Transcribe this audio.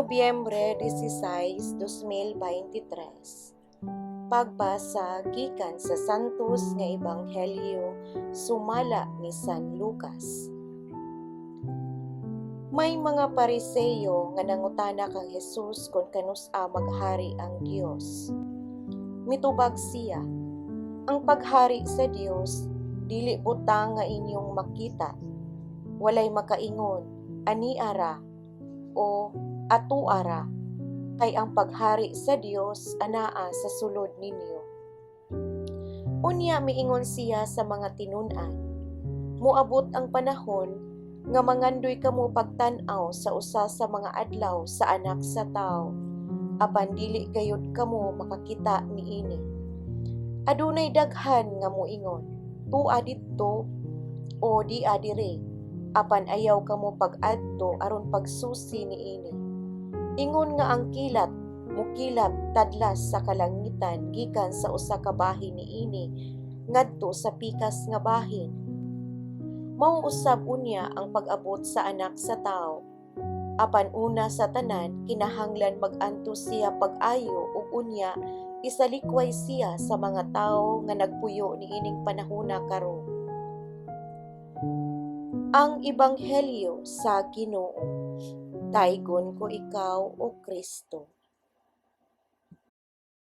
Nobyembre 16, 2023. Pagbasa gikan sa Santos nga Ebanghelyo sumala ni San Lucas. May mga Pariseyo nga nangutana kang Jesus kung kanus-a maghari ang Dios. Mitubag siya, "Ang paghari sa Dios dili butang nga inyong makita. Walay makaingon, 'Ania ra,' o 'Atoa ra,' kay ang paghari sa Dios anaa sa sulod ninyo." Unya miingon siya sa mga tinun-an, "Moabot ang panahon nga mangandoy kamo pagtan-aw sa usa sa mga adlaw sa Anak sa Tawo, apan dili gayud kamo makakita niini. Adunay daghan nga moingon, 'Tua didto,' o 'Dia diri,' apan ayaw kamo pag-adto aron pagsusi niini. Ingon nga ang kilat mokilab tadlas sa kalangitan gikan sa usa ka bahin niini ngadto sa pikas nga bahin, mao usab unya ang pag-abot sa Anak sa Tawo. Apan una sa tanan, kinahanglan mag-antos siya pag-ayo ug unya isalikway siya sa mga tawo nga nagpuyo niining panahona karon." Ang Ebanghelyo sa Ginoo. Daygon ko ikaw, O Kristo.